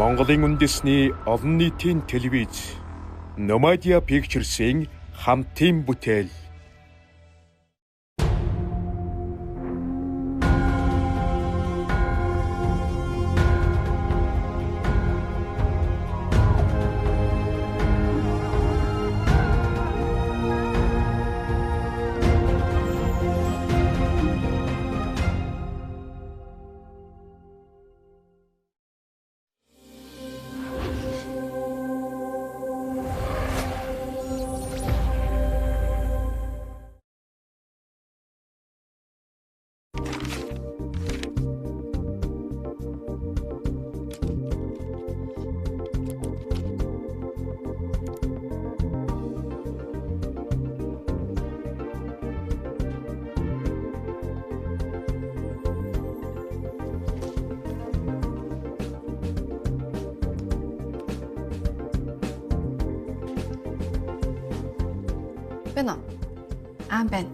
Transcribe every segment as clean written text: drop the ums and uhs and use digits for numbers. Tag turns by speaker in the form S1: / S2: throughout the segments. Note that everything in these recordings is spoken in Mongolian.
S1: Монголын үндэсний олон нийтийн телевиз Nomadia Pictures-ийн хамтын бүтээл.
S2: Байна уу? Аа байна.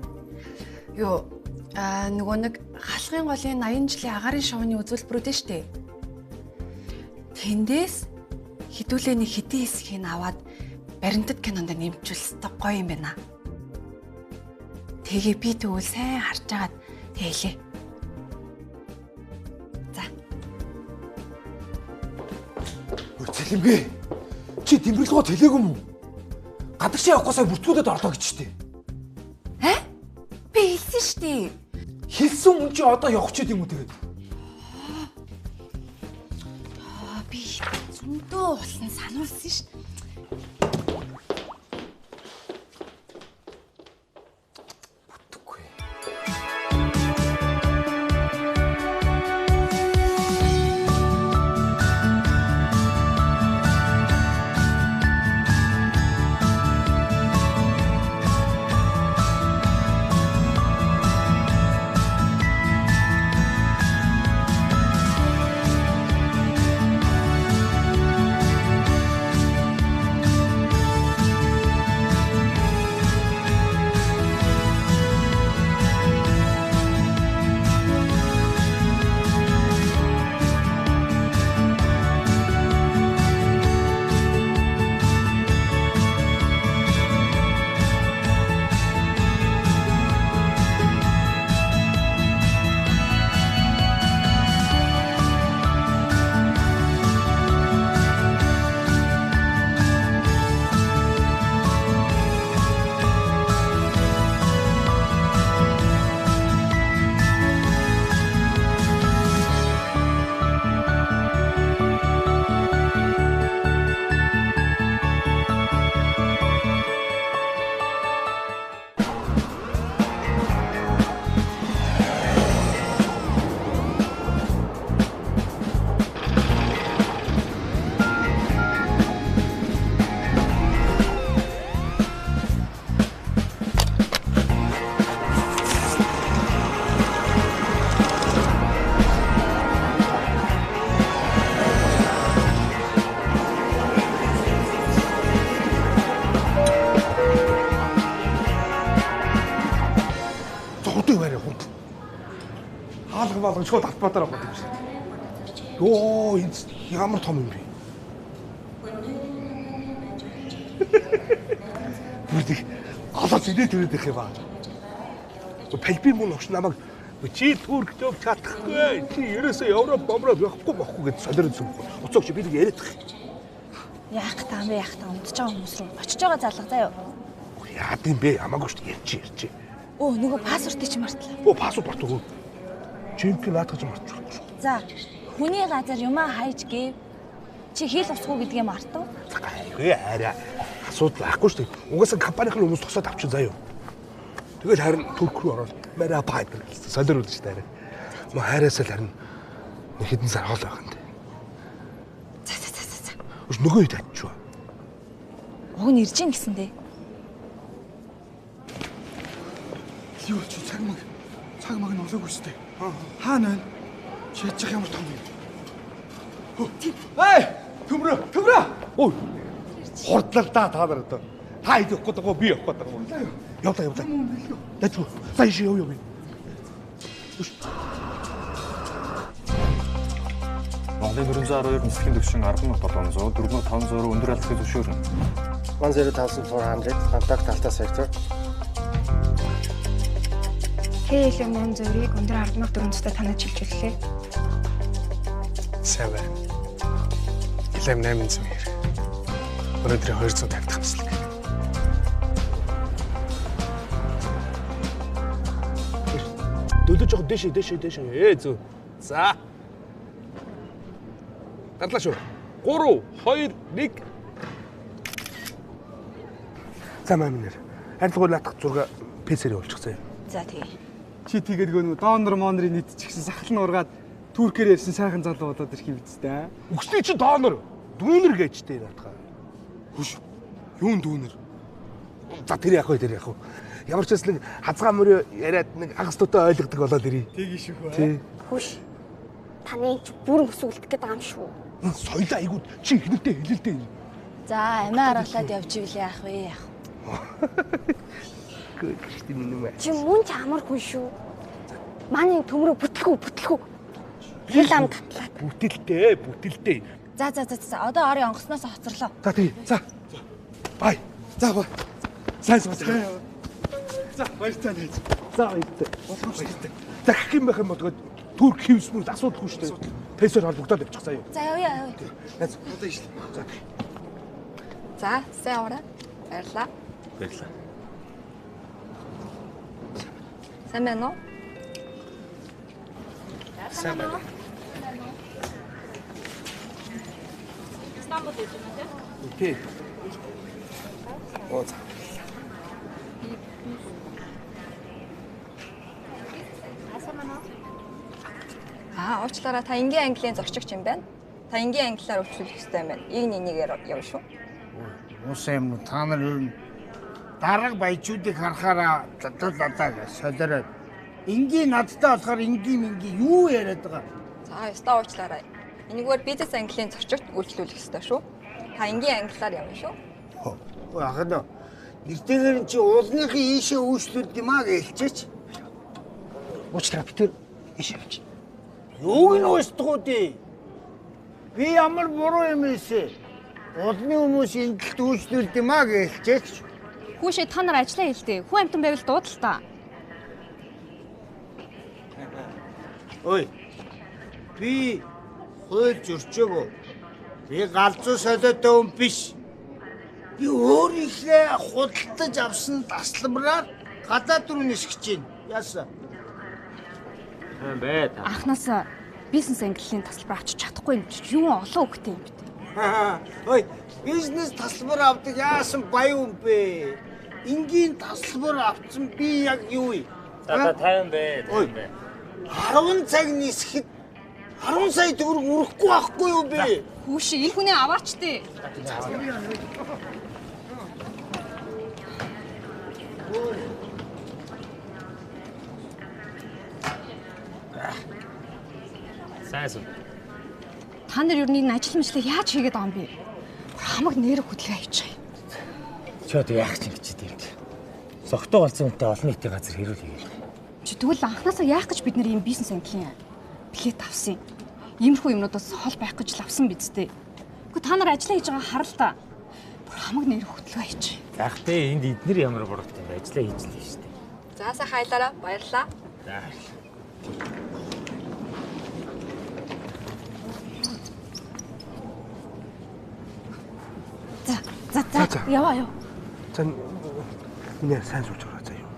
S2: Юу нөгөө нэг халахын голын 80 жилийн агаарын шоуны үзүүлбэрүүд нь штэ. Тэндээс хідүүлээ нэг хэдийн хэсгийг аваад баримтат кинонд нэмжүүлсэн гоё юм байна. Тэгээ би тэгвэл сайн харж агаад тэгэлээ. За.
S3: Цэлэмгээ. Чи Тэмбэрлэгөө тэлээгүй юм уу? Гадагшаа явахгүй сая бүртгүүлээд орлоо гэж штэ.
S2: Аа? Би хэлсэн штэ.
S3: Хэлсэн хүн чи одоо явах ч юм уу тэгээд.
S2: Аа би зөндөө улсан сануулсан штэ.
S3: Бүтэхгүй. Хаалга шууд автоматар авах юм шиг. Йоо, энэ ямар том юм бэ? Бүрдэг голоос инээ төрөөд их юм аа. Палби мөн огш намайг чи Турк төвч чадахгүй. Чи ерөөсөө Европ бомроо явахгүй бохгүй гэж солиорсон юм. Уцаагч би нэг яриад их.
S4: Яах гэдэг юм бэ? Яах гэдэг унтж байгаа хүмүүс рүү очиж байгаа залга заа юу?
S3: Яад юм бэ? Хамаагүй шүү дээ. Ярьчих.
S4: Өө нөгөө пассвортыг чи мартлаа.
S3: Өө пассворт мартаагүй. Жинхэнэ наадах гэж мартчихгүй шүү.
S4: За, хүний газар юмаа хайж гээв. Чи хэл усгүй гэдгээ мартав.
S3: Гайгүй арай асуудал байхгүй шүү дээ. Угаасаа компанийн хүмүүс тосоод авчин заа юу. Тэгэл харин Турк руу ороод мараа пайд гэсэн солиор үлдэж шүү дээ. Мө хайраасаа л харин нэг хэдэн сар хоол байх юм дээ.
S4: За за за за.
S3: Өш нөгөө хэд ачив.
S4: Уг нь ирж гин гэсэн дээ.
S5: Юу чи цаг маг нь олоогүй шүү дээ. Хаана байна? Чи ячих ямар том юм?
S3: Эй, төмрөө. Ой. Хурдлаа та нар одоо. Та хэд явах гээд байгаа би явах гээд байгаа. Явлаа. Дажгүй. За ийш яв. Өш.
S6: Монголын 412 нислэгийн түвшин 10700 4500 руу өндөр алдахыг зөвшөөрнө.
S7: 10400 contact Alta sector.
S8: KLM 802-ийг өндөр 10400-тай танад шилжүүллээ.
S3: Сайн байна. KLM 802. Өнөөдрийн 250 дахь нислэг. Дөлөж явах дэшээ дэшээ дэшээ. Ээ зөө. За. Гарлаа шүү. 3 2 1. За маминэр. Арилгуу наатах зураг пэсээр явуулчих заяа.
S4: За тий.
S5: Чи тэгээд нөгөө донор монорын нийт ч гэсэн сахал нь ургаад туркээр ярьсан сайхан залуу болоод ирэх юм биз дээ.
S3: Үгсний чи донор, дүүнер гэжтэй наатах.
S5: Хүш. Юун дүүнер?
S3: За тэр яах вэ тэр яах вэ? Ямар ч байсан нэг хазгаа мөрөө яриад нэг хагас дутаа ойлгодог болоод ирье.
S5: Тэг шүүх үү?
S3: Тий.
S9: Хүш. Таны чи бүрэн өсвөлдөх гээд байгаа юм шүү.
S3: Соёлоо айгуу чи ихнэртэй хэлэлтэй.
S4: За амиа аргалаад явж ивэл яах вэ яах вэ?
S3: Гүр минь юм.
S9: Чи мөн ч амар хүн шүү. Манай төмрөө бүтлэхүү бүтлэхүү. Хэл ам татлаад.
S3: Бүтэлтэй бүтэлтэй.
S4: За за за за одоо орын онгоцноос хоцорлоо.
S3: За тий. За. Бай.
S5: За бай.
S3: Сайн сууц.
S5: За баяртай нээж.
S3: За баяртай. Баяртай. За гэх юм байх юм бол турк хевсмүр асуудалгүй шүү дээ. Пэсээр холбогдоод явчих заяа.
S4: За явъя явъя.
S3: Найз одоо иш. За.
S2: За сайн аваарай. Баярлалаа.
S6: Баярлалаа.
S2: Сайн байна уу?
S3: Сайн байна.
S4: Стамбул гэж байна
S3: тий? Тий. Оо за.
S2: Аа, уучлаарай. Та энгийн английн зорчигч юм байна. Та энгийн англиар өвчлөх ёстой юм байна. Ийг нэгээр явна шүү.
S7: Уусан юм уу? Та нар ер нь дарга баячуудыг харахаараа лалаа гэж солиороод энгийн надтай болохоор энгийн мингийн юу яриад байгаа.
S2: За, ёстой уучлаарай. Энэгээр бизнес английн зорчигт үйлчлүүлэх ёстой шүү. Та энгийн англиар явна шүү.
S7: Ой ах нь нэртэйгээр нь чи уулныхын ийшээ үйлчлүүлд юм аа гэлчээч.
S10: Уучлаарай би тэр ийшээ явчих.
S7: Юуг нь уустгуу дээ? Би ямар буруу юм ийсэ? Улны хүмүүс эндэлт үйлчлүүлд юм аа гэлчээч.
S11: Хүүшээ та нар ажиллаа хийлдэ. Хүн амтан байвал дуудал та.
S7: Ой. Би хууль зөрчөөгөө. Би галзуу солиотой хүн биш. Би өөрийнхөө худалдаж авсан тасалбараар гадаад руу нисгэж байна. Яасан?
S6: Сайн бай та.
S11: Анхнаас бизнес ангиллын тасалбар авчиж чадахгүй юм чи юу олон хөвгтэй юм бэ?
S7: Ой, бизнес тасалбар авдаг яасан баян хүн бэ? Энгийн тасалбар авсан би яг юу вэ?
S6: За та 50 бэ, 50 бэ.
S7: 10 цаг нисэхэд 10 сая төгрөг өрөхгүй байхгүй юу би?
S11: Хүүшээ энэ хүнээ аваач тээ.
S6: Сайн суу.
S11: Та нар ер нь энэ ажил мэтлээ яаж хийгээд байгаа юм бэ? Хамаг нэрэг хөдөлгөөн авчих юм.
S10: Чи одоо яах чинь гэж тийм. Согтуу галзуу хүнтэй олон нийтийн газар хэрүүл хийгээл.
S11: Чи тэгвэл анхнаасаа яах гэж бид нэр ийм бизнес ангилын билет авсан юм? Иймэрхүү юмнуудаас хол байх гэж л авсан биз дээ. Гэхдээ та нар ажиллаа хийж байгаа харал та. Бүр хамаг нэрэг хөдөлгөөн авчих.
S10: Заах те энд эднэр ямар буруутай юм бэ? Ажиллаа хийж л шүү дээ.
S2: За сайхан аялаарай. Баярлалаа.
S10: За баярлалаа.
S11: За за яваа яв.
S3: За миний сайн сууж байгаа заа юу.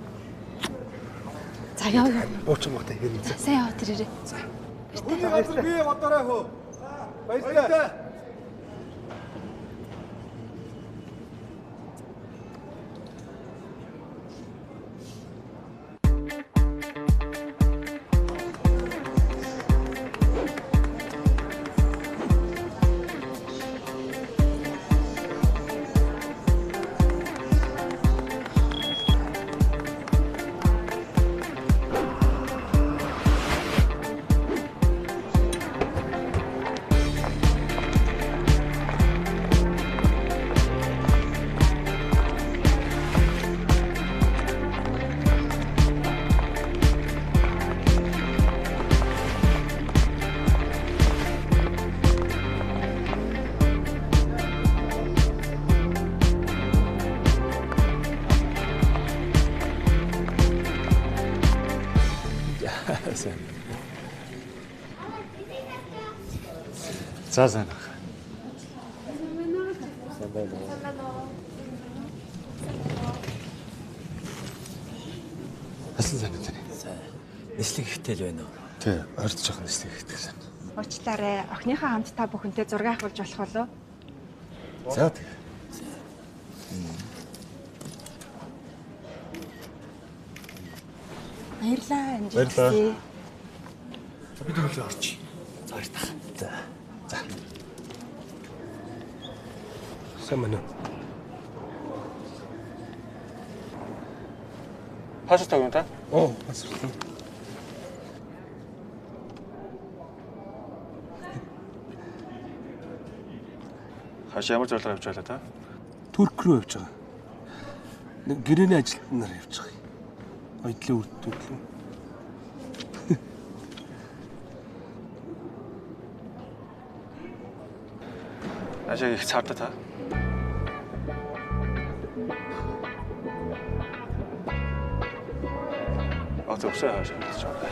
S11: За яв яв.
S3: Уучин багтай ярив.
S11: Сайн яваа тэрээрээ.
S3: За.
S5: Хүний газар бие бодоорой хөө. Баярлалаа.
S6: За сайн ах. Сайн байна уу? Хасан сайн үү?
S10: Сайн. Нислэг ихтэй л байна уу?
S6: Тий, ойрт жоохон нислэг ихтэй сайн.
S8: Уучлаарай. Охиныхоо хамт та бүхэнтэй зураг авахулж болох болов уу?
S6: За тэг.
S8: Баярлалаа. Амжилт.
S6: Баярлалаа.
S5: Би тэгвэл орчих.
S10: За баярлалаа.
S6: За. За.
S3: Сайн байна уу?
S6: Паспорт өгнө та?
S3: Оо, паспорт.
S6: Хаш ямар зорилгоор явж байлаа та?
S3: Турк руу явж байгаа. Нэг гэрээний ажилтнаар явж байгаа. Оёдлын үр дүн.
S6: Ажиг их цаардаа та. А зөвсөө хаашаа гэж байна.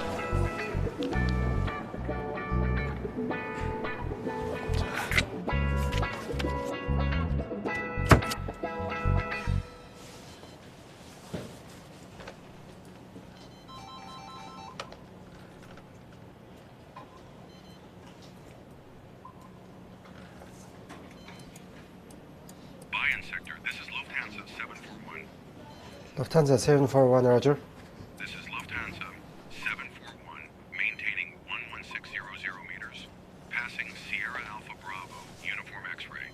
S12: Bayan sector, this is Lufthansa 741.
S13: Lufthansa 741, Roger.
S12: This is Lufthansa 741, maintaining 11600 meters, passing Sierra Alpha Bravo, Uniform X-ray.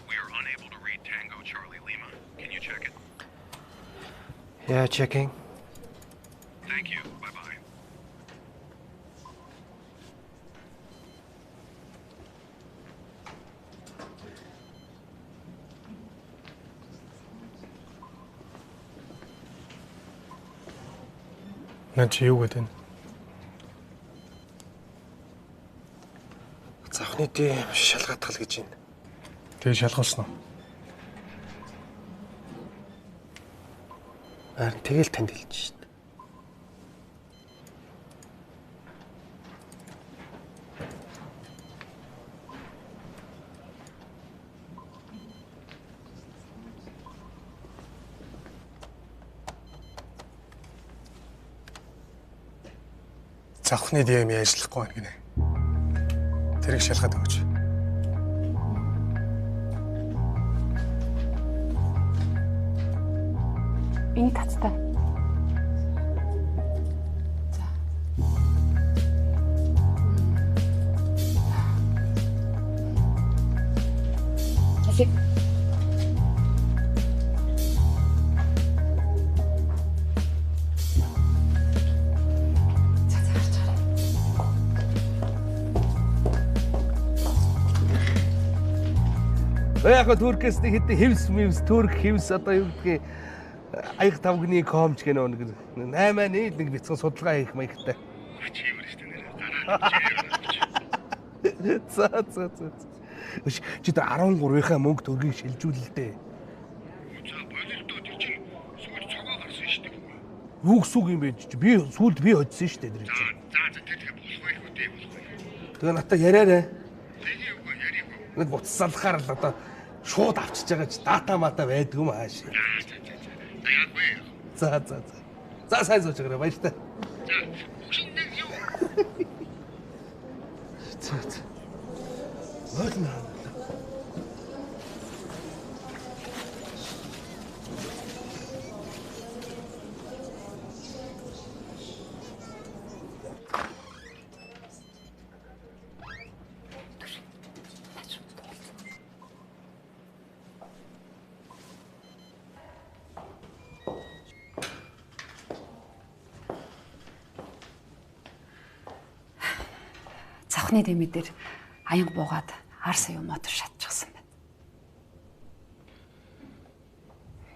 S12: We are unable to read Tango Charlie Lima. Can you check it?
S13: Yeah, checking.
S12: Thank you. Bye-bye.
S14: Наа чи юу гэдэг вэ?
S3: Завхны дэм шалгаатгал гэж байна.
S14: Тэгээ шалгуулсан уу?
S3: Харин тэгэл танд хэлж шít.
S14: Завхны DM ажиллахгүй байна гинэ. Тэрийг шалгаад өгөөч.
S2: Энийг таттай. За. Алиг. За за харж байгаа.
S3: Яг го Туркээс нэг хэдэн хевс мевс Турк хевс одоо юу гэдгийг аяг тавгны комч гэнэ нэг 8-ны нэг бяцхан судалгаа хийх маягтай. За за за. Өш чи тэр 13-ийнхаа мөнгө төгрөгийг шилжүүлэл дээ.
S12: За болилдоо тэр чинь сүүлд цогоо гарсан шүү дээ.
S3: Юу гэсэн үг юм бэ? Би сүүлд би хоцсон шүү дээ тэр чинь.
S12: За за тэр тэгээ болох байлгүй дээ болох байх.
S3: Тэгээ надаа яриарай. Нэг буцас залхаар л одоо шууд авчиж байгаа чи дата мата байдгүй юм ааш.
S12: За яг вэ.
S3: За за за. За сайн сууж байгаарай баяртай.
S12: За бүгшин нэг юу.
S3: За за. Ойлно.
S2: Завхны дэмий дээр аянга буугаад ар сая мотор шатчихсан байна.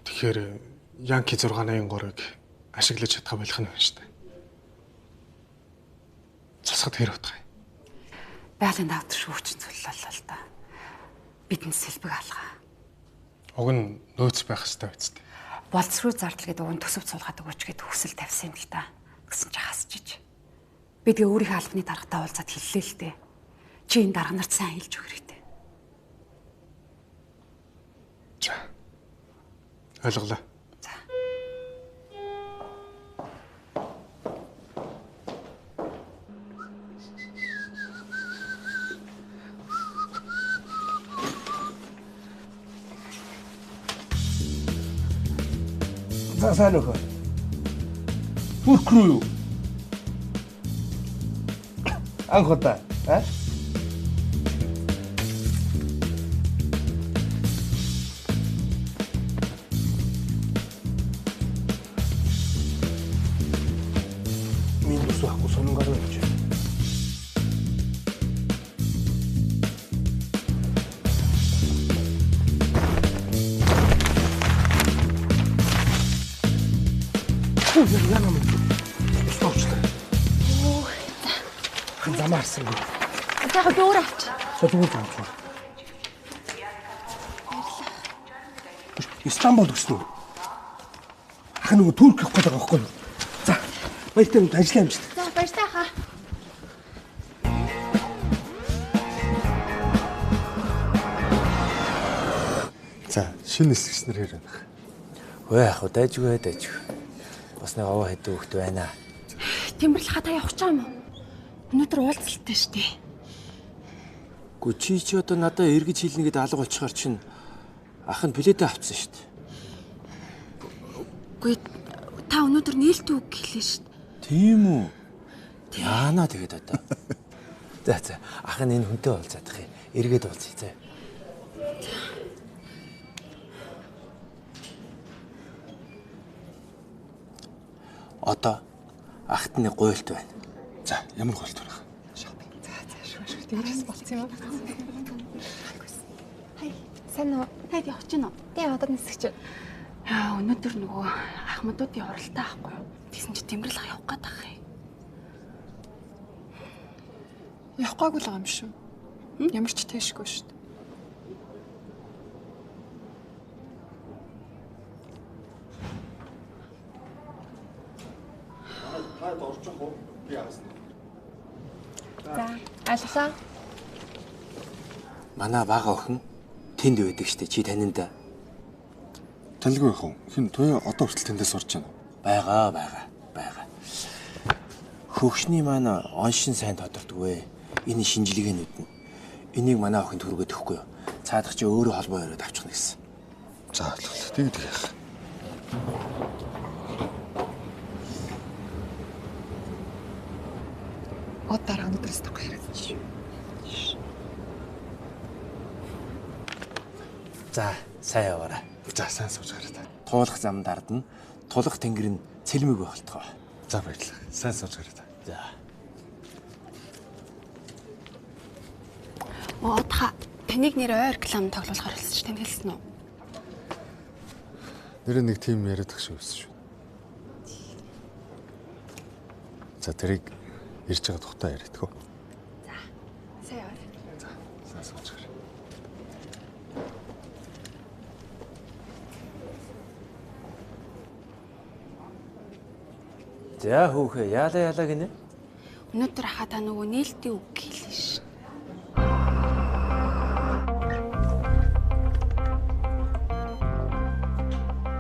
S14: Тэгэхээр Янки 683-ыг ашиглаж чадхаа болох нь байна шүү дээ. Цусгад хэр утгай.
S2: Байгалийн даатгал шүүгч зүйл боллоо л да. Бидэнд сэлбэг алгаа.
S14: Уг нь нөөц байх хэрэгтэй биз дээ.
S2: Болцруу зардал гэдэг уг нь төсөв суулгаад өгөөч гэд хүсэл тавьсан юм л та. Тэгсэн чи хасчиж. Би тэгээ өөрийнхөө албаны даргатай уулзаад хэллээ л дээ.
S8: Чи энэ дарга нарт сайн хэлж өгөх хэрэгтэй.
S14: За. Ойлголоо.
S8: За.
S3: За сайн уу. Турк руу юу? Анх удаа, аа? Минь ус байхгүй сонин гараа явж байна. Яа юм бэ? Ус авчлаа.
S9: Оо, за.
S3: Хан замаар харсангүй.
S9: За яг би өөр авч.
S3: За тэгвэл авч. Баярлалаа. Истанбул өснө үү? Ах нөгөө Турк явах гээд байгаа байхгүй юу? За, баяртай юмд ажиллаа амжилт.
S9: За, баяртай хаа.
S14: За, шинэ нисгч нар хэр байна?
S10: Хөө яах вэ? Дайжгүй дайжгүй. Бас нэг овоо хэдэн хүүхэд байна.
S2: Тэмбэрлэха та явах ч юм уу? Өнөөдөр уулзалттай шүү дээ.
S10: Гү чи одоо надаа эргэж хилнэ гэдээ алга болчихоор чинь ах нь билетээ авцсан шүү дээ.
S2: Үгүй та өнөөдөр нээлттэй үг гэлээ шүү дээ.
S10: Тийм үү? Яана тэгээд одоо. За за ах нь энэ хүнтэй уулзаадах юм. Эргээд уулзъя заа. Одоо ахт нэг гуйлт байна.
S14: За, ямар гуйлт вэ?
S8: Шопинг. За, за, шүү шүү. Тэгээс болцсон юм уу?
S9: Хай, сайн уу?
S2: Таад явах чинь үү?
S9: Тийм, одоо нисгэж.
S2: Яа, өнөөдөр нөгөө ахмадуудын хуралдаа ахгүй юу? Тэгсэн чи Тэмбэрлэх явах гээд ах юм.
S8: Явах гайгүй л байгаа юм шүү. Ямар ч тийшгүй шүү дээ.
S9: За, ойлголоо.
S10: Манай бага охин тэнд байдаг штэ. Чи танин да.
S14: Танилгүй яах вэ? Хин туяа одоо хүртэл тэндээс сурч байна.
S10: Байгаа байгаа. Хөгшний маань оншин сайн тодордоггүй. Энэ шинжилгээнүүд нь. Энийг манай охин төргөөд өгөхгүй юу? Цаадах чи өөрөө холбоо өрөөд авчихна гэсэн.
S14: За ойлголоо. Тэгдэг яах.
S8: Од дараа өнөөдрөөс тоо яриад чи.
S10: За, сайн яваарай.
S14: За, сайн сууж гараа та.
S10: Туулах зам дардна. Тулах тэнгэр нь цэлмэг болтгоо.
S14: За, баярлалаа. Сайн сууж гараа та.
S10: За.
S2: Од ха, таныг нэр ой реклам тоглуулахар хэлсэн чи танд хэлсэн үү?
S14: Нэрээ нэг тим яриад ах шиг байсан шүү. За, тэрийг ирж байгаа тухтай яриадгүй.
S8: За, сайн яваарай.
S14: За, сайн сууж гараа.
S10: За хүүхээ, яалаа гинэ?
S2: Өнөөдөр хаа та нөгөө нээлттэй үг гэлээ ш.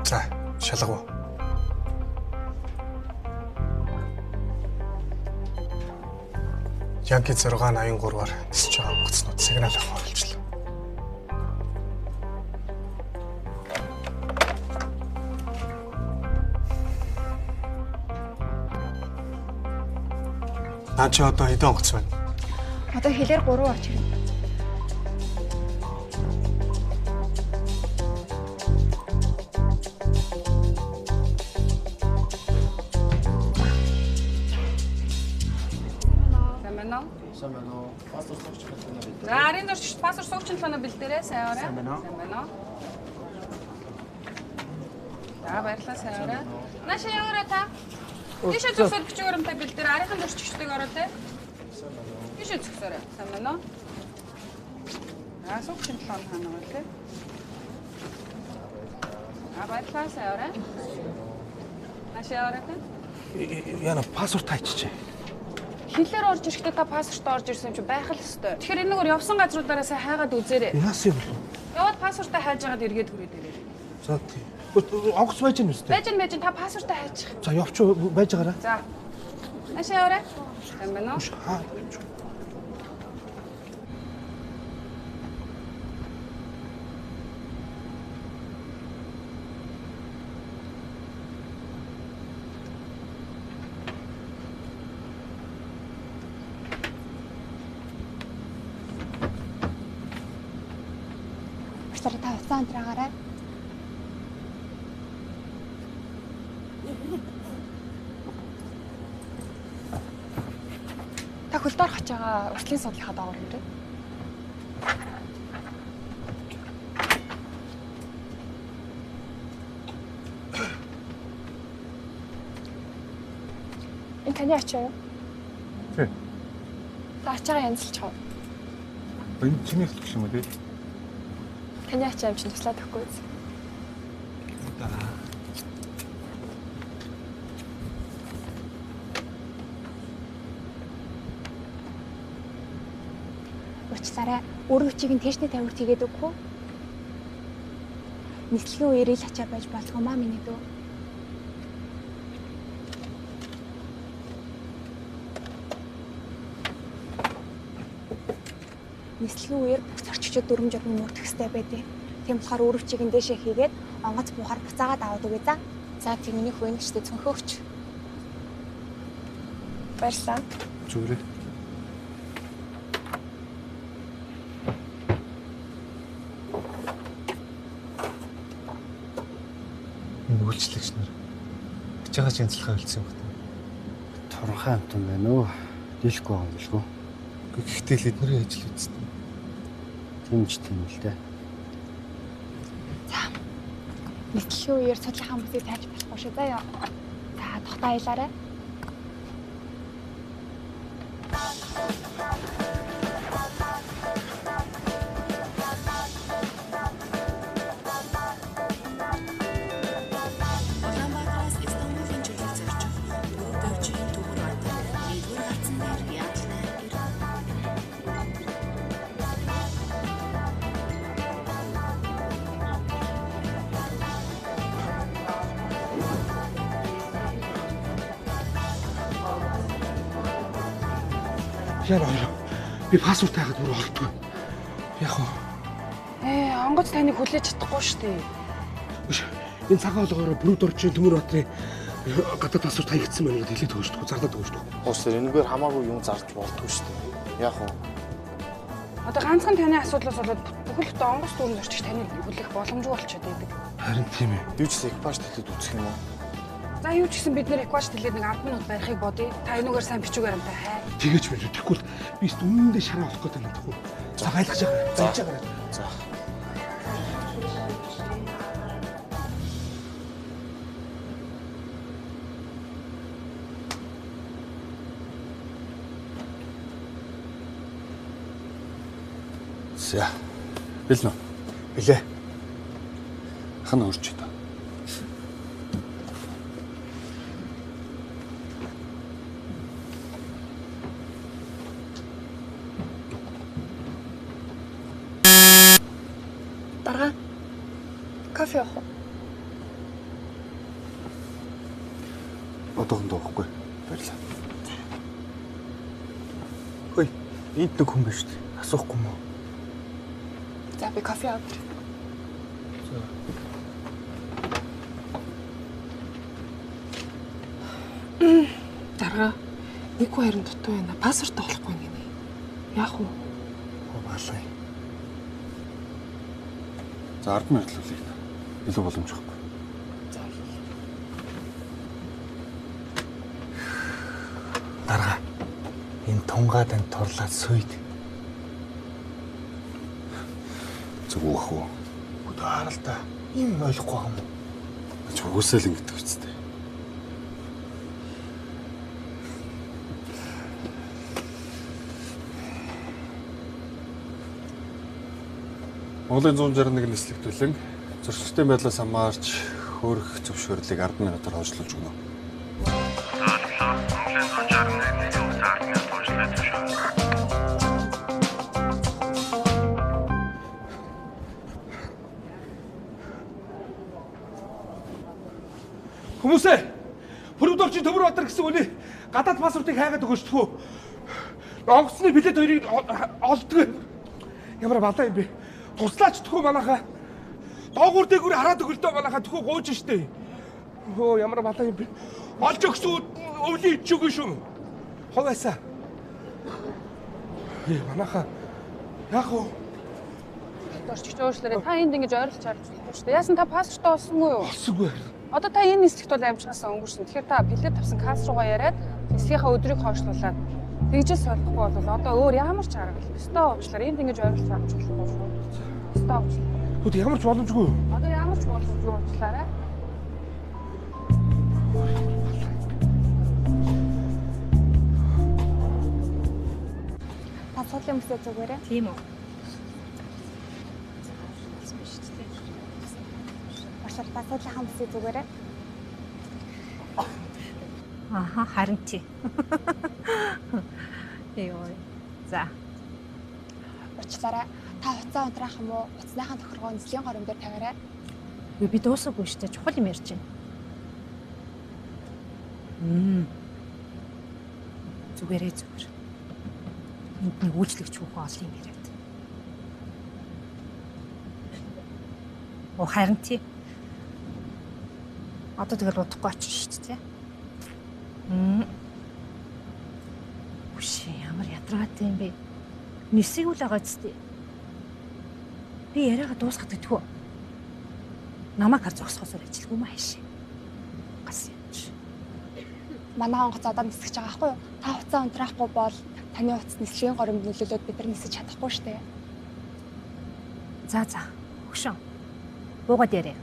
S14: За, шалгав.
S3: Янки 683-аар нисэж байгаа онгоцнууд сигнал авах оролцлоо. Наа чи одоо хэдэн онгоц байна?
S8: Одоо хэлээр 3 орч ирнэ.
S15: Сайн байна уу? Сайн байна уу? Паспорт суугч талаа бэлдээрэй. За, арын зурч паспорт суугч талаа бэлдээрэй. Сайн яваарай. Сайн байна уу? Сайн байна уу? За, баярлалаа, сайн яваарай. Наашаа яваарай та. Тийшээ зөксөд бичиг баримтаа бэлдээрэй. Арийнхын зурчигчдыг ороо те. Тийшээ зөксөөрэй. Сайн байна уу? За, суугч талаа нь хаана вэ те? За, баярлалаа, сайн яваарай. Наашаа яваарай та.
S3: Яна паспорт хайччихэ.
S15: Хилээр орж ирэхдээ та паспортоо орж ирсэн юм чи байх л ёстой. Тэгэхээр энэ нөгөө явсан газруудаараа сайн хайгаад үзээрэй.
S3: Яасан юм бэ?
S15: Яваад паспортоо хайж хагаад эргээд хүрээд ирээрэй.
S3: За тий. Онгоц байж гэнэ үстэй.
S15: Байж гэнэ байж гэнэ та паспортоо хайчих.
S3: За явч байж байгаарай.
S15: За. Наашаа яваарай. Сайн байна уу?
S3: Аа.
S8: Уучлаарай та уцаа унтраагаарай. Та хөлд орох гэж байгаа уртлын суудлынхаа доогуур ирээ. Энэ таны ачаа юу?
S6: Тий.
S8: Та ачаагаа янзлж чав.
S6: Энэ чиний хэлэх юм уу тий?
S8: Таны ачаа юм чинь туслаад өгөхгүй биз? Уучлаарай. Өргөчийг нь тэшний тавирт хийгээд өгөх үү? Нислэгийн үеэр ил ачаа байж болох юм аа миний дүү. Нислэгийн үеэр бүх зорчигчид дүрм журмын мөрдөх ёстой байдیں۔ Тийм болохоор өрөвчийг нь дээшээ хийгээд онгоц буухаар буцаагаад аваад өгье за. За тийм миний хүү нэгчтэй цөнхөөгч. Баярлалаа.
S6: Зүгээрээ. Энэ үйлчлэгч нар ачаагаа янзлахаа үлдсэн юм байна.
S13: Турхай амтан байна уу? Дийлэхгүй байгаа юм билгүй.
S6: Гэхдээ л эднэрийн ажил үстэн.
S13: Тийм ч тийм л дээ.
S8: За. Нислэгийн үеэр судлахаа хүмүүсийг тайлж болохгүй шүү заяа. За, тогтоо аялаарай.
S16: Улаанбаатараас Истанбулын чиглэл зорчих Дөрөв Төмөр Баатар нэгдүгээр гарцсан дээр яатлаа ирэв.
S3: Яа хоёр. Би паспорт хайгаад бүр олдгүй. Яг уу.
S15: Онгоц таныг хүлээж чадахгүй шүү дээ.
S3: Биш. Энэ цагаан олгоороо Бүрүүд орчин Төмөр Баатрын гадаад паспорт хаягдсан байна гэдээ хэлээд өгч төгөө, зарлаад өгч төгөө.
S10: Уучлаарай, энэгээр хамаагүй юм зарж болдгоо шүү дээ. Яг уу.
S15: Одоо ганцхан таны асуудлаас болоод бүхэл бүтэн онгоц дүүрэн зорчигч таныг хүлээх боломжгүй болчиход байдаг.
S3: Харин тийм ээ.
S10: Юу ч экипаж төлөд үзэх юм уу?
S15: За юу ч гэсэн бид нэр экипаж төлөөд нэг 10 минут барихыг бодъё. Та энүүгээр сайн бичүүгээр амтай хай.
S3: Тэгэж байж тэгэхгүй л би ч үнэндээ шараа олох гэдэг юм тэгэхгүй. За байлгаж байгаа. Зайлж байгаа.
S10: За.
S17: За. Бэлнэ үү?
S3: Билээ.
S17: Хан өрч одоо.
S8: Дарга. Кофе явах уу?
S17: Одоохондоо уухгүй. Баярлалаа.
S6: Хөөе, энд нэг хүн байна шүү дээ. Асуухгүй юм уу?
S8: За би кофе аваад ирье.
S6: За.
S2: Дарга. Нэг хүн харин дутуу байна. Паспорт олохгүй гинэ. Яах вэ?
S3: Балай.
S17: За 10 минут л үлээх. Илүү боломж байхгүй.
S6: Дарга. Энэ тунгаа танд турлаад сүйд.
S17: Зүг өөх үү?
S6: Өдөө харалта. Ийм ойлгохгүй байгаа юм уу?
S17: Чи угсаал ингэдэг үстэй. Монголын 161 нислэг төлөн зөрчилтэй байдлаас хамаарч хөөрөх зөвшөөрлийг 10 минутаар хойшлуулж өгнө.
S12: За Монголын 161 нислэг 10 минутаар
S3: Хүмүүсээ! Пүрэвдорчийн Төмөрбаатар гэсэн үний гадаад паспортыг хайгаад өгөөч тхүү. Онгоцны билет хоёрыг олдгоо. Ямар балаа юм бэ? Туслаач тхүү манайхаа. Доогуур дээгүүр хараад өгөлдөө манайхаа тхүү гууж штэ. Хөө ямар балаа юм бэ? Олж өгсөн өвлийн ичээгүй шүү. Ховаасаа. Манайхаа яах вэ?
S15: Орчигч уушлаарай. Та энд ингэж ойролж харж болохгүй шүү дээ. Яасан та паспортоо олсонгүй юу?
S3: Олсонгүй.
S15: Одоо та энэ нислэгт бол амжихаас өнгөрсөн. Тэгэхээр та билет авсан касс руугаа яриад нислэгийнхаа өдрийг хойшлуулад тэгжээс солихгүй бол одоо өөр ямар ч арга л. Өстөө уучлаарай. Энд ингэж ойролж харж болохгүй шүү. Өстөө уучлаарай.
S3: Тэгвэл ямар ч боломжгүй юу?
S15: Одоо ямар ч боломжгүй уучлаарай.
S8: Та суудлын бүсээ зүгээрээ.
S16: Тийм үү.
S8: Та суудлынхаа бүсээ зүгээрээ.
S16: Аха, харин тий. Йоо. За.
S8: Уучлаарай. Та хуцаа унтраах юм уу? Утасныхаа тохиргоо нислэгийн горим дээр тавиарай.
S16: Юу би дуусаагүй шүү дээ. Чухал юм ярьж байна. Зүгээрээ зүгээр. Энд нэг үйлчлэгч хүүхэн олон юм яриад. Оо харин тий. Одоо тэгэл удахгүй очиж шүү дээ. Үш ямар ядаргаатай юм бэ? Нисэг үл байгаа ч тий. Би яриагаа дуусгаад гэдэггүй. Намайг хар зогсохосоор ажилгүй маа хайш. Гас юм чи.
S8: Манай онгоц одоо нисгэж байгаа байхгүй юу? Та хуцаа унтраахгүй бол таны утас нислэгийн горимд нөлөөлөөд бид нар нисэж чадахгүй шүү дээ.
S16: За за. Өгшөн. Буугаад яриа.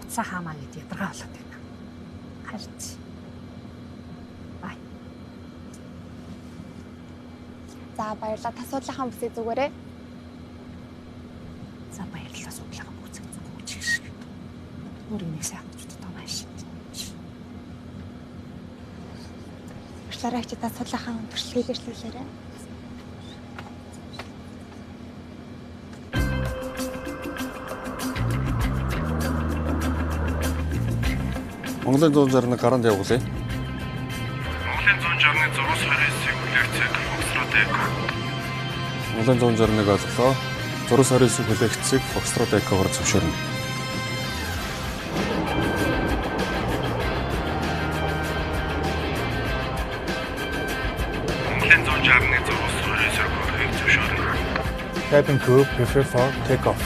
S16: Утсаа хаамаа гэд ядаргаа болоод байна. Харж. Бай.
S8: За баярлалаа. Та суудлынхаа бүсээ зүгээрээ.
S16: За баярлалаа суудлынхаа бүсээ зүгүүч шиг. Өөр нэг сайхан чудтай маш.
S8: Уучлаарай чи та суудлынхаа туршлагыг ирслүүлээрэй.
S17: Монголын 161 гаранд явуулъя.
S12: Монголын 161 629-ийг хүлээгцэг Foxtrot Echo.
S17: Монголын 161 ойлголоо. 629-ийг хүлээгцэг Foxtrot Echo-гоор зөвшөөрнө.
S12: Монголын 161 629-ийг хүлээгцэг зөвшөөрнө.
S6: Cabin crew prepare for takeoff.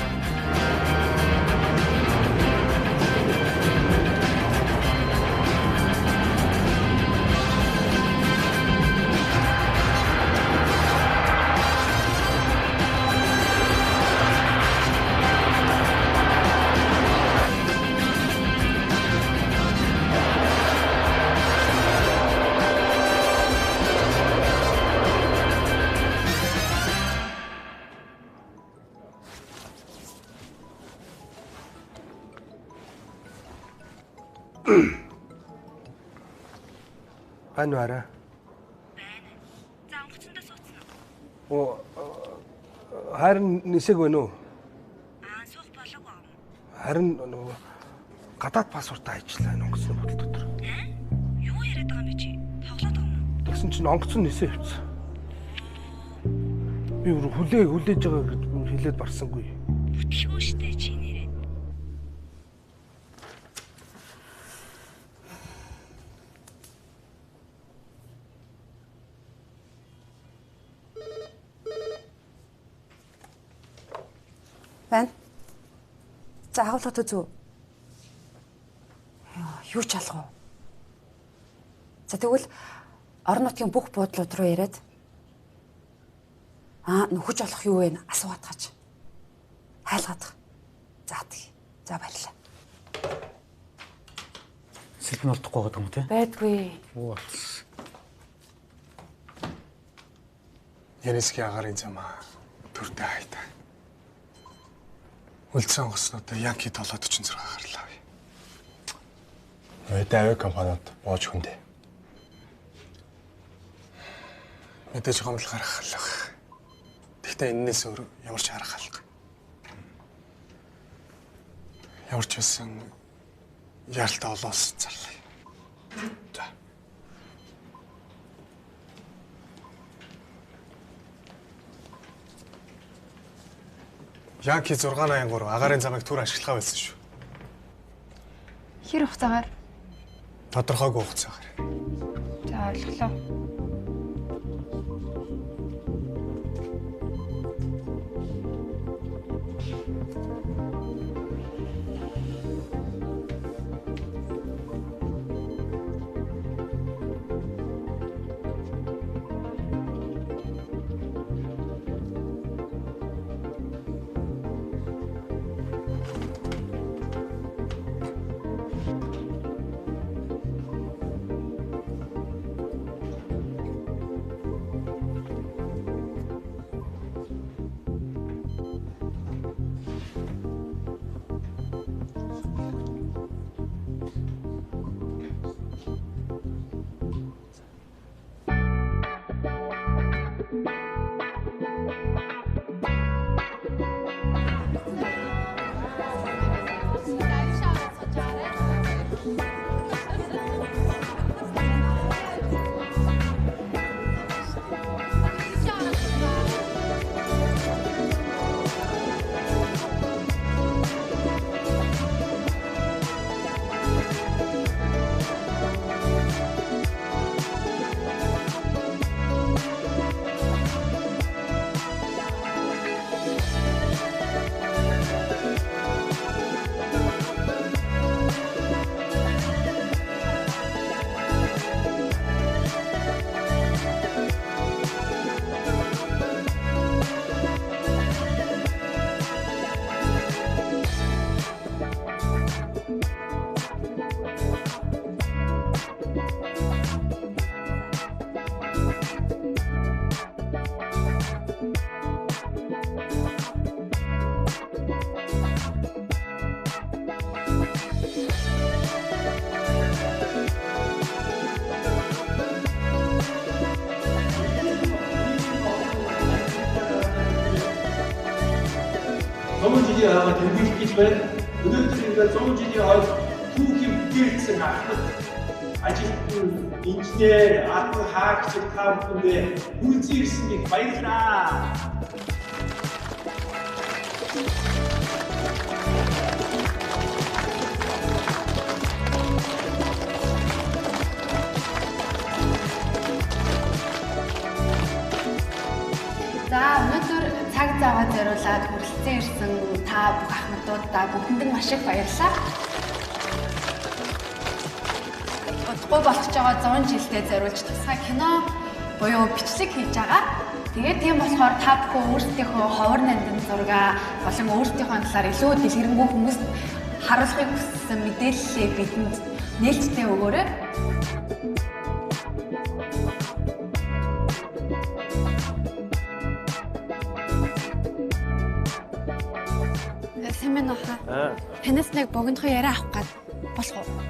S3: Байна уу арай?
S4: Байна. За онгоцондоо сууцсан уу?
S3: Оо харин нисэг байна уу?
S4: Аа суух болоогүй юм.
S3: Харин нөгөө гадаад паспортаа хайчлаа энэ онгоцны бодол дотор.
S4: Юу яриад байгаа юм бэ чи? Тоглоод байгаа юм уу?
S3: Тэгсэн чинь онгоцон нисээ явцсан. Би бүр хүлээж байгаа гэж хэлээд барсангүй.
S4: Бүтлгүй штэ чи нэрээ.
S9: Байна. За агуулгад үзүү. Юу ч алга уу? За тэгвэл орон нутгийн бүх буудлууд руу яриад нөхөж олох юу вэ? Асуугаад хаач. Хайлгаад. За тэг. За баярлалаа.
S13: Сэлбэн олдохгүй байгаа юм те?
S9: Байдгүй.
S13: Оо алдсан.
S14: Янисгийн агарын замаа төрдөө хайта. Үлдсэн онгоцнуудаа Янки 746 гарлаа.
S10: Мэдээ авиа компаниуд бууж хүндэ.
S14: Мэдээж гомдол гаргах л байх. Гэхдээ энэнээс өөр ямар ч арга алга. Ямар ч байсан яаралтай олоос зарлаа. За. Янки 683 агаарын замыг түр ашиглахаа байсан шүү.
S2: Хэр хугацаагаар?
S14: Тодорхойгүй хугацаагаар.
S2: За ойлголоо.
S18: Жилийн хойно тэмдэглэх гэж байна. Өнөөдөр ингээд 100 жилийн хойно түүхийн бүтээлсэн ахмад ажилтан, инженер, албан хаагч та бүхэндээ хүрэлцэн ирсэн их баярлалаа.
S2: За өнөөдөр цаг зав зориулаад хүрэлцэн ирсэн та бүх ахмадуудаа бүгдэнд нь маш их баярлалаа. Удахгүй болох ч байгаа 100 жилдээ зориулж тусгай кино буюу бичлэг хийж байгаа. Тэгээд тийм болохоор та бүхэн өөрсдийнхөө ховор нандин зургаа болон өөрсдийнхөө талаар илүү дэлгэрэнгүй хүмүүст харуулахыг хүссэн мэдээллээ бидэнд нээлттэй өгөөрэй. Сайн байна уу хаа? Танаас нэг богинохоо яриа авах гээд болох уу?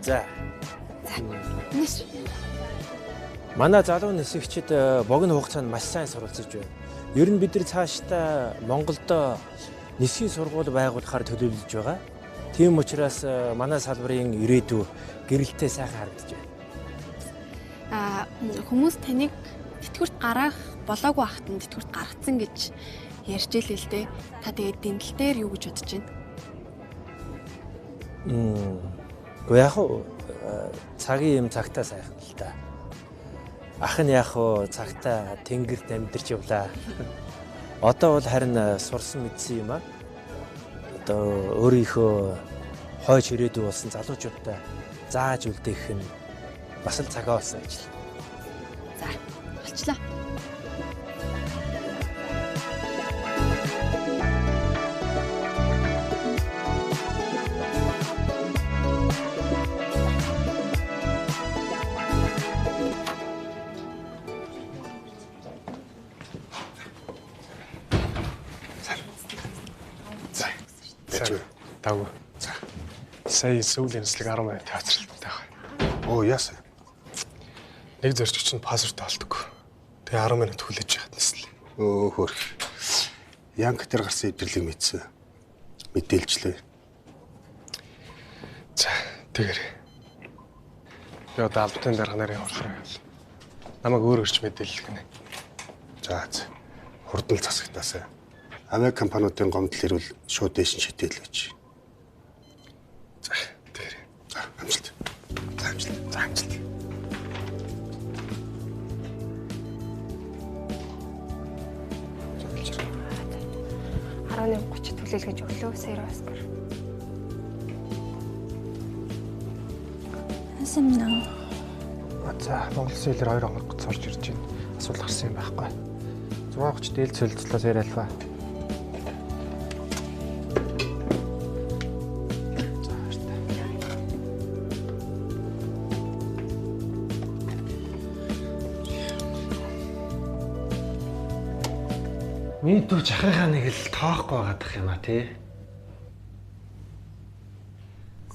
S10: За.
S2: За. Нэш.
S10: Манай залуу нисгчид богино хугацаанд маш сайн суралцж байна. Ер нь бид нар цаашдаа Монголд нисхийн сургууль байгуулахаар төлөвлөж байгаа. Тийм учраас манай салбарын ирээдүй гэрэлтэй сайхан харагдаж байна.
S2: Аа хүмүүс таныг тэтгэврт гаргах болоогүй ахт нь тэтгэврт гаргацсан гэж ярьж илээ л дээ. Та тэгээд энэ тал дээр юу гэж бодож байна?
S10: Гэхдээ яг уу цагийн юм цагтаа сайхан л та. Ах нь яг уу цагтаа тэнгэрт амьдарч явлаа. Одоо бол харин сурсан мэдсэн юм аа. Одоо өөрийнхөө хойч ирээдүй болсон залуучуудаа зааж үлдээх нь бас л цагаа болсон ажил.
S2: За, болчлаа.
S14: Давгүй. За. Сая сүүлийн нислэг 10 минут хоцролттой байгаа.
S3: Оо яасан?
S14: Нэг зорчигч нь паспорт олдоггүй. Тэгээ 10 минут хүлээж яхад нислээ.
S3: Өө хөрх. Янк дээр гарсан эвдэрлийг мэдсэн. Мэдээлжлээ.
S14: Тэгэр. Би одоо албатын дарга нарын хурлаар явал. Намайг өөр өрч мэдээлэл гинэ.
S3: За за. Хурдан засагтаасаа. Авиа компаниудын гомдол ирвэл шууд дээш нь шидээл гэж. За тэгэр. За амжилт. За амжилт. За амжилт.
S8: За 11:30 түлээлгэж өглөө Сэр Оскар.
S4: Асам наа.
S14: За Монгол сэлэр 2 онгоц орж ирж байна. Асуудал гарсан юм байхгүй. 6:30 дээл солилцлоо Сэр Альфа. За баяртай.
S13: Миний дүү жахынхаа нэг л тоохгүй байгаадах юм а тий.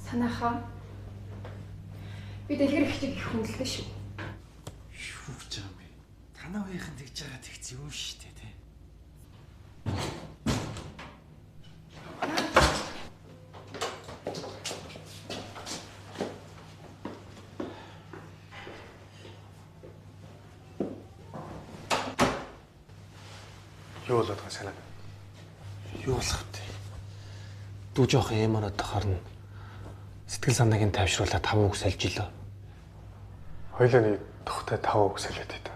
S8: Санааха. Би дэлгэр ихчиг их хүндлээ шүү.
S13: Юу гэж байгаа юм бэ? Танаа үеийнхэн тэгж байгаа тэгц юм шүү дээ тий.
S14: Юу болоод байгаа санаа?
S13: Юу болох вэ? Дүү жоох юм оноод тохорно. Сэтгэл санааг нь тайвшруулаад 5 үг сольж илөө.
S14: Хоёлаа нэг тухтай 5 үг солиод байта.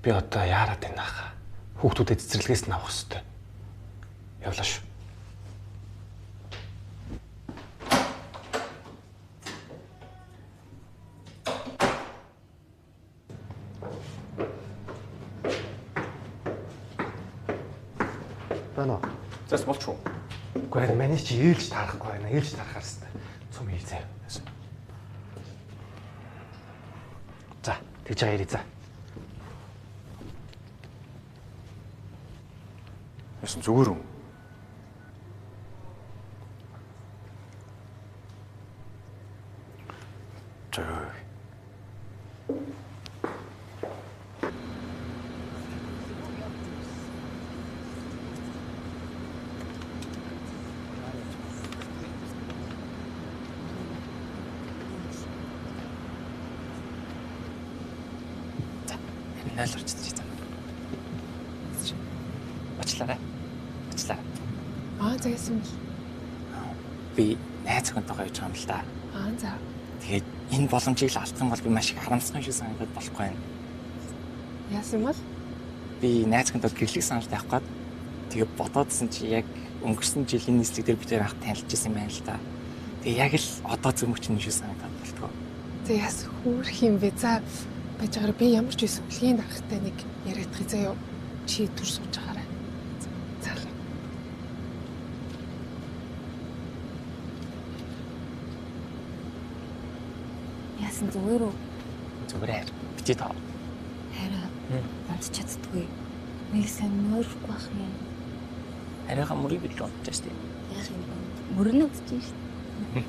S13: Би одоо яарад байна хаа. Хүүхдүүдэд цэцэрлэгээс нь авах ёстой. Явлаа шүү. Бано.
S6: Зас болчих уу?
S13: Үгүй ээ, миний чи ээлж таарахгүй байна. Ээлж таарахаар хэвээр. Цум хий заяа. За, тэгж байгаа ирээ за.
S6: Яасан зүгээр үү? За.
S10: Найл орчиж зам. Очлаарай. Очлаарай.
S15: Аа за яасан бэл.
S10: Би найз охинтойгоо явж байгаа юм л да.
S15: Аа за.
S10: Тэгээд энэ боломжийг л алдах юм бол би маш их харамсах юм шиг санагдаад болохгүй байна.
S15: Яасан юм бол?
S10: Би найз охинтойгоо гэрлэх санал тавих гээд тэгээд бодоодсэн чи яг өнгөрсөн жилийн нийслэг дээр бид хоёр анх танилцчихсан юм байна л да. Тэгээ яг л одоо зөмөч юм шиг санагдаад болтгоо.
S15: За яасан хөөрх юм бэ? За байж байгаараа би ямар ч байсан үлгийн даргатай нэг яриадах заяа. Чи түр сууж байгаарай. За л.
S4: Яасан зүгээр үү?
S10: Зүгээр ээ. Бити тоо.
S4: Хараа. Унтж чаддгүй. Нэг сайн мөрөхгүй байх юм.
S10: Арайгаа мөрийг бил унтж штэ.
S4: Яах юм бэ? Мөрөн унтж штэ.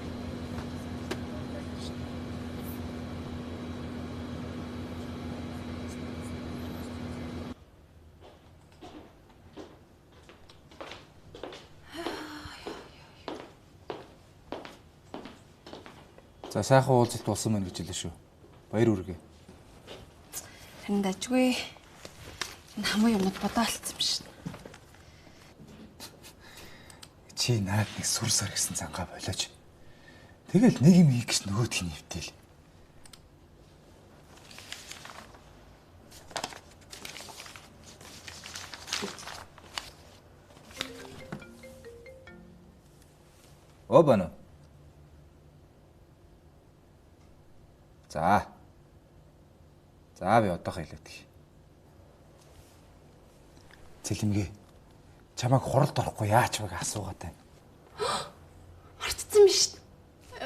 S19: За сайхан уулзалт болсон байна гэж хэлээ шүү. Баяр хүргэе.
S2: Харин дажгүй. Энэ хамуу юмнууд бодоо алдсан юм шин.
S19: Чи наад нэг сүр сар гэсэн зангаа болооч. Тэгэл нэг юм хийх гэж нөгөөх нь хөвтөл. О бано. За. За би одоохоо хэлээд. Цэлмгээ. Чамайг хуралд орохгүй яач вэ асуугаад байна.
S2: Мартцсан биш.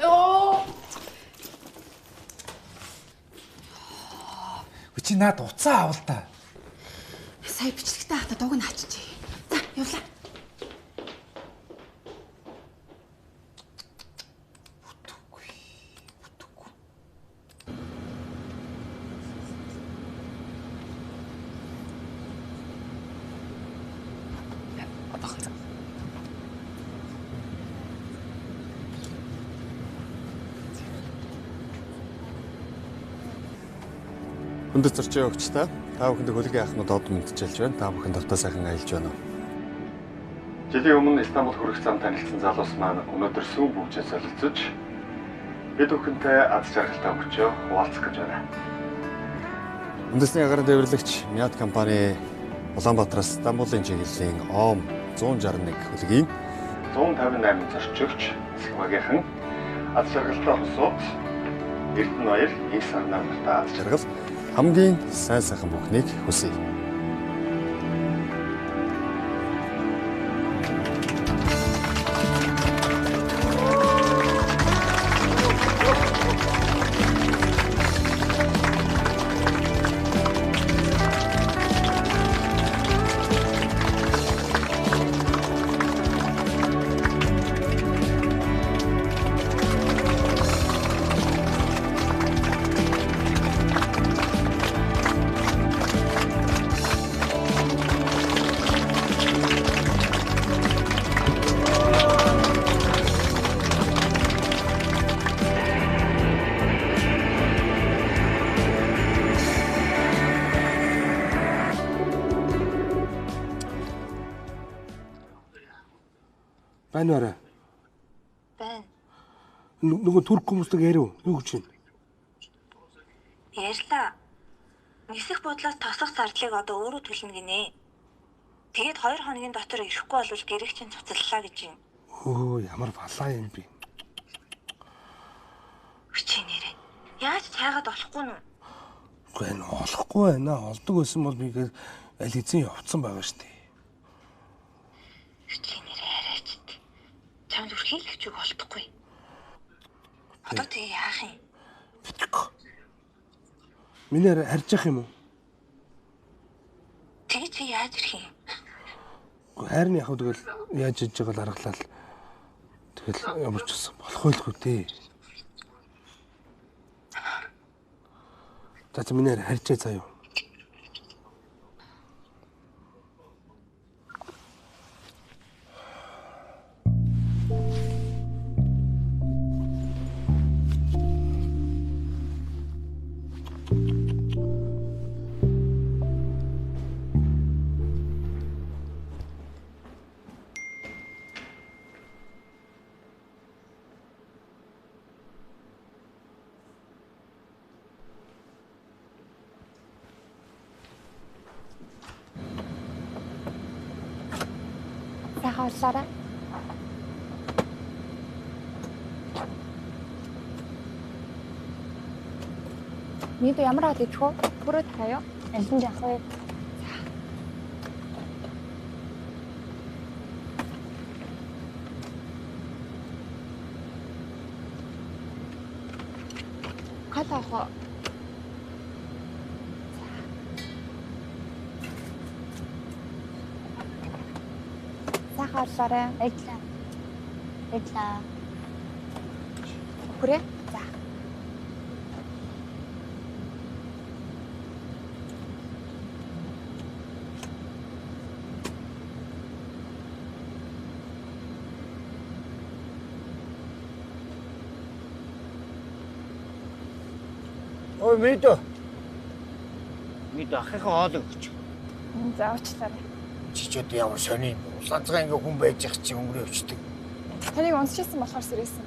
S2: Йоо.
S19: Үгүй чи наад уцаа авал та.
S2: Сая бичлэгтэй хата дууг нь хаччихъя. За, явлаа.
S17: Хүндэт зорчин өгч та бүхэнд хөлөгийн ахмад од мэдчилж байна. Та бүхэн тавтаа сайхан аялж байна уу? Жилийн өмнө Истанбул хүрэх зам танилцсан залуус маань өнөөдөр сүүн бүгжээ солилцож бид бүхэнтэй аз жаргалтай мөчөө хуваалцах гэж байна. Үндэсний агаарын тээвэрлэгч Миат компани Улаанбаатараас Стамбулын чиглэлийн ОМ 161 хөлөгийн 158 зорчигч нисэх багийнхан аз жаргалтай хосууд Эрдэнэ баяр их сарнаа мартаа аз жаргал хамгийн сайн сайхан бүхнийг хүсье.
S3: Байна уу?
S4: Байна.
S3: Нөгөө турк хүмүүстэй ярив. Юу гэж байна?
S4: Ярьлаа. Нисэх бодлоос тосох зардлыг одоо өөрөө төлнө гинэ. Тэгээд 2 хоногийн дотор ирэхгүй бол гэрэг чинь цуцаллаа гэж юм.
S3: Өө ямар балаа юм бэ?
S4: Чи нэрээ. Яаж цайгаад олохгүй нү?
S3: Үгүй энэ олохгүй байна. Олдог байсан бол би аль хэзээ явцсан байгаа шүү дээ.
S4: Чи нэрээ арайч. Чамд үрхийлэгч үг олдохгүй. Одоо тэгээ яах юм?
S3: Битгэв. Миний харж явах юм уу?
S4: Тэгээ чи яаж ирэх юм?
S3: Үгүй харин яг тэгэл яаж иж байгаа л аргалал. Тэгэл ямар ч гэсэн болох байлгүй дээ. За чи миний харжээ заяа.
S8: Сайхан уулаарай. Миний дүү ямар хоол идэх вэ? Бүрөө таяа.
S9: Аль нь яах вэ?
S8: Кола авах уу? Сайхан уулаарай.
S9: Баярлалаа. Баярлалаа.
S8: Хүрээ. За.
S7: Ой, мэдөө. Мэдөө ахынхаа хоол өгч.
S8: За уучлаарай.
S7: Чи ч одоо ямар сони юм. Улаанцгаа ингээ хүн байж ах чи өнгөрөө өвчдөг.
S8: Таныг унсчихсан болохоор сэрээсэн.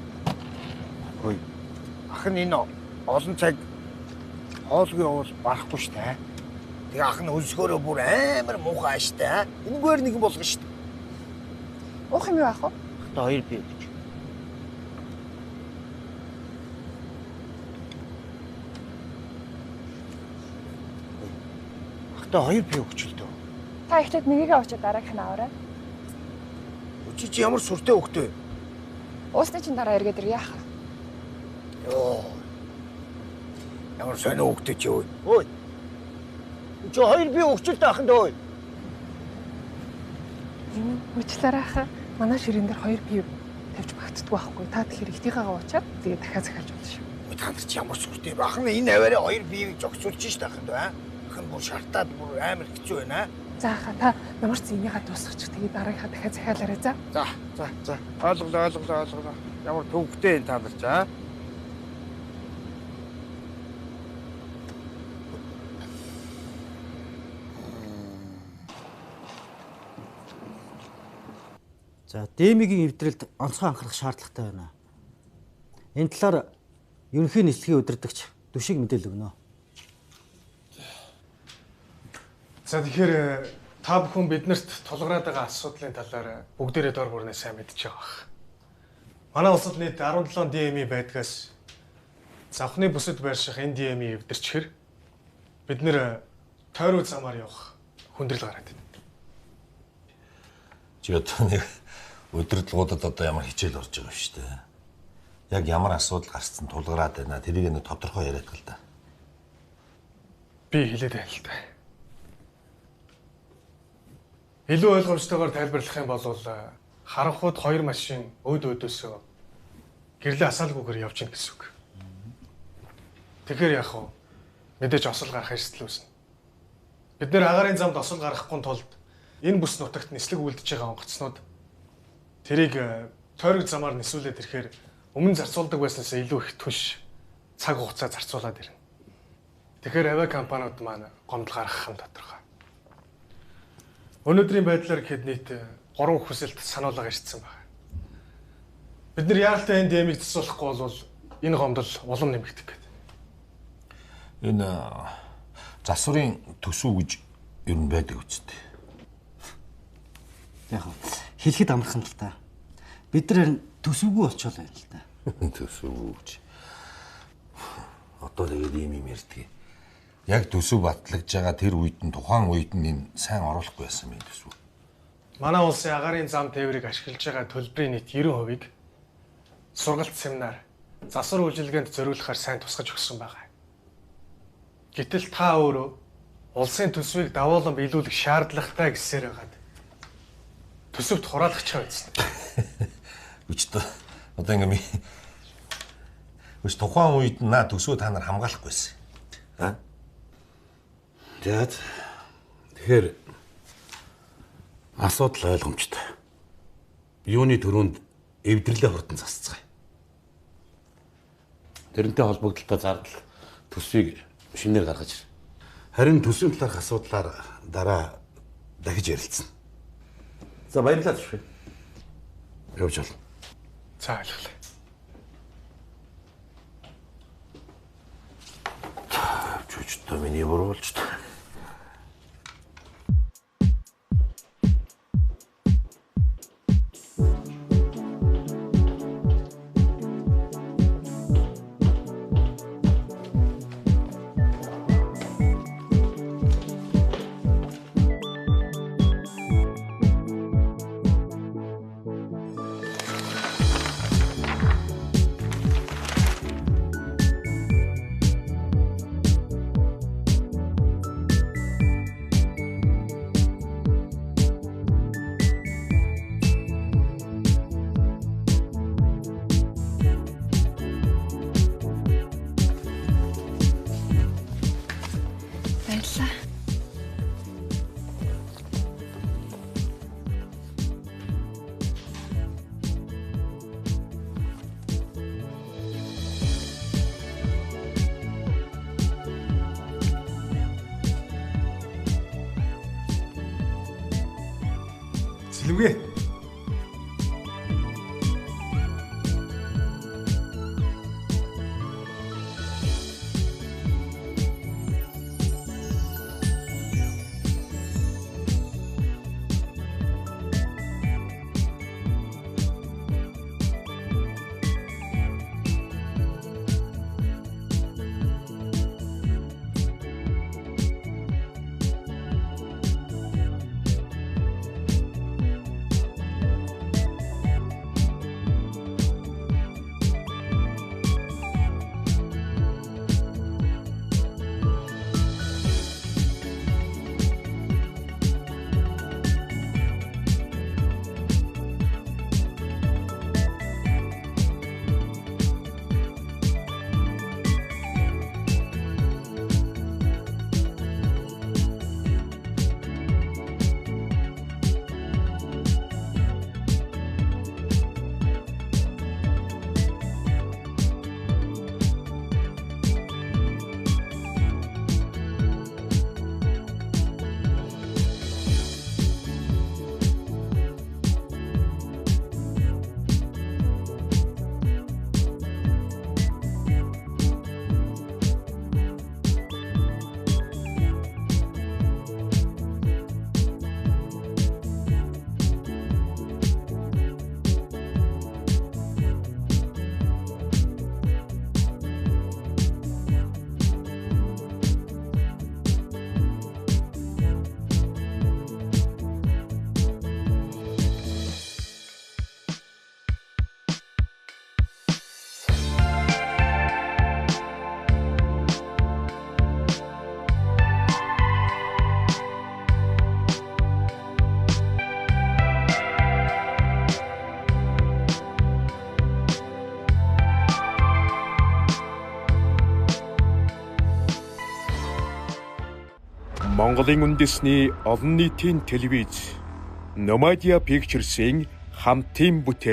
S7: Ой. Ах нь энэ олон цаг хоолгүй уул барахгүй шүү дээ. Тэгээ ах нь өлсгөөрөө бүр амар муухай ааштай. Энэгээр нэгэн болгоно шүү дээ.
S8: Уух юм юу ах вэ?
S7: Ахта хоёр бие өгч. Ахта хоёр бие өгч л дөө.
S8: Та эхлээд нэгийг авчиад дараагийнх нь аваарай.
S7: Чи чи ямар сүртэй хөхтэй вэ?
S8: Уусны чин дараа эргээд ир яах вэ?
S7: Йоо. Ямар сонио хөхтэй чи өө. Ой. Чи хоёр бие өгч л дөө ахын дөө.
S14: Уучлаарай ахаа. Манай ширээн дээр хоёр бие тавьж багтдаггүй байхгүй. Та тэгэхээр ихтийхээгээ уучаад тэгээ дахиад захиалж болно шүү.
S7: Ой та нар чи ямар сүртэй бэ? Ахын энэ аваараа хоёр биеийг зогсуулж шít ахын дөө. Ахын бүр шартаад бүр амар хэцүү байна.
S14: За хаа та ямар ч энийгээ дуусгачих. Тэгээ дараагийнхаа дахиад захиалаарай за.
S7: За за за. Ойлголоо ойлголоо ойлголоо. Ямар төвөгтэй энэ та нар ч аа.
S20: За, ДМ-ийн эвдрэлд онцгой анхаарах шаардлагатай байна. Энэ талаар ерөнхий нислэгийн удирдагч Дүшиг мэдээлэл өгнө.
S14: За тэгэхээр та бүхэн биднэрт тулгараад байгаа асуудлын талаар бүгдээрээ дор бүрнээ сайн мэдж байгаа бах. Манай улсад нийт 17 DME байдгаас завхны бүсэд байрших энэ DME эвдэрчхэр бид нэр тойрог замаар явах хүндрэл гараад байна.
S21: Чи одоо нэг удирдлагуудад одоо ямар хичээл орж байгаа юм шүү дээ. Яг ямар асуудал гарсан тулгараад байна. Тэрийг нэг тодорхой яриад гал та.
S14: Би хэлээд байна л да. Илүү ойлгомжтойгоор тайлбарлах юм бол харанхууд хоёр машин өөд өөдөөсөө гэрлээ асаалгүйгээр явж гин гэсэн үг. Тэгэхээр яах вэ? Мэдээж осол гарах эрсдэл үүснэ. Бид нэр агаарын замд осол гаргахгүй тулд энэ бүс нутагт нислэг үлдэж байгаа онгоцнууд тэрийг тойрог замаар нисүүлээд ирэхээр өмнө зарцуулдаг байснаас илүү их түнш цаг хугацаа зарцуулаад ирнэ. Тэгэхээр авиа компаниуд маань гомдол гаргах нь тодорхой. Өнөөдрийн байдлаар гэхэд нийт 3 хүсэлт сануулга ирсэн байна. Бид нар яаралтай энэ ДМ-ийг засуулахгүй бол энэ гомдол улам нэмэгдэх гэдэг.
S21: Энэ засварын төсөв гэж ер нь байдаг үсттэй.
S20: Яг хэлэхэд амархан л та. Бид нар төсөвгүй болчихлоо юм л та.
S21: Төсөвгүй гэж. Одоо тэгээд ийм юм ярьдаг. Яг төсөв батлагдж байгаа тэр үед нь тухайн үед нь энэ сайн оруулахгүй байсан юм төсөв.
S14: Манай улсын агаарын зам тээврийг ашиглаж байгаа төлбөрийн нийт 90%-ийг сургалт семинар, засвар үйлчилгээнд зориулахаар сайн тусгаж өгсөн байгаа. Гэтэл та өөрөө улсын төсвийг давуулан биелүүлэх шаардлагатай гэсээр байгаад төсөвт хураалгачих байсан.
S21: Үчтэй одоо ингэ Үгүй тухайн үед наа төсөө та нар хамгаалахгүй байсан. Аа?
S22: За тэгэхээр асуудал ойлгомжтой. Юуны төрөнд эвдэрлээ хурдан засцгаая. Тэрнтэй холбогдлолтой зардал төсвийг шинээр гаргаж ир. Харин төсвийн талаарх асуудлаар дараа дахиж ярилцсан. За баярлалаа зөвшөө. Явж болно.
S14: За ойлголоо.
S21: Чүчтэй миний буруу болж та.
S19: Сэлэмгээ.
S1: Монголын үндэсний олон нийтийн телевиз Nomadia Pictures-ийн хамтын бүтээл.